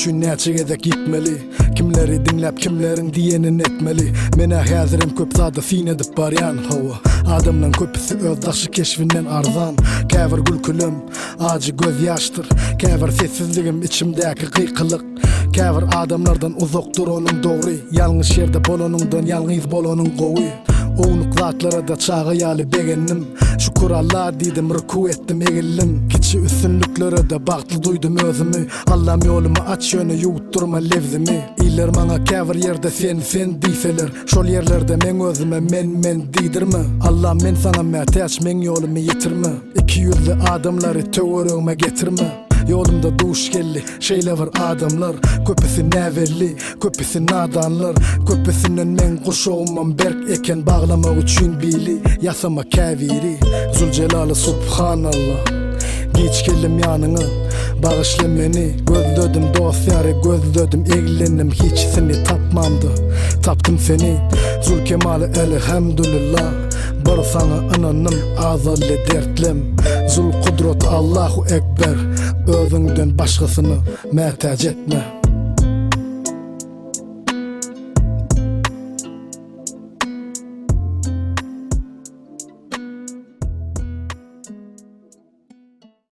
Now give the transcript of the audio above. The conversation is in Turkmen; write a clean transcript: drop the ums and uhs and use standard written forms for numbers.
üçin näçe gezek ýitmeli? Kimleri diňläp kimleriň diýenini etmeli? Menä häzirem köp zada syn edip barýan, hawa. Adamlaň köpüsi öz daşy keşbinden arzan. Käbir gülkülem ajy gözýaşdyr. Käbir sessizligim içimdäki gykylyk. Käbir adamlardan uzak duranyň dogry. Ýalňyş ýerde bolanyňdan ýalňyz bolanyň gowy. Ownuk zatlara-da çaga ýaly begendim. Şükür Alla diýdim, ruku etdim, egildim. Kiçi üstünliklere-de bagtly duýdum özümi. Allam ýolumy aç ýöne ýuwutdurma lebzimi. Iller maňa käbir ýerde sen, sen diýseler. Şol ýerlerde meň özüme men, men diýdirme. Allam men saňa mätäç meň ýolumy ýitirme. Ikiýüzli adamlary töweregime getirme. Ýolumda duş geldi şeýle bir adamlar. Köpüsi näbelli, köpüsi nadanlar. Köpüsinden meň gurşagymam berk eken baglamak üçin bili ýasama käbiri. Zuljelali Subhanallah. Giç geldim ýanyňa, bagyşla meni. Gözledim dost-ýary gözledim eglendim hiçisini tapmamda tapdym seni. Zulkemaly Elhamdulillah. Bir saňa ynandym azaldy dertlem. Zulkudrat Allahu Ekber. Özüňden başgasyna mätäç etme.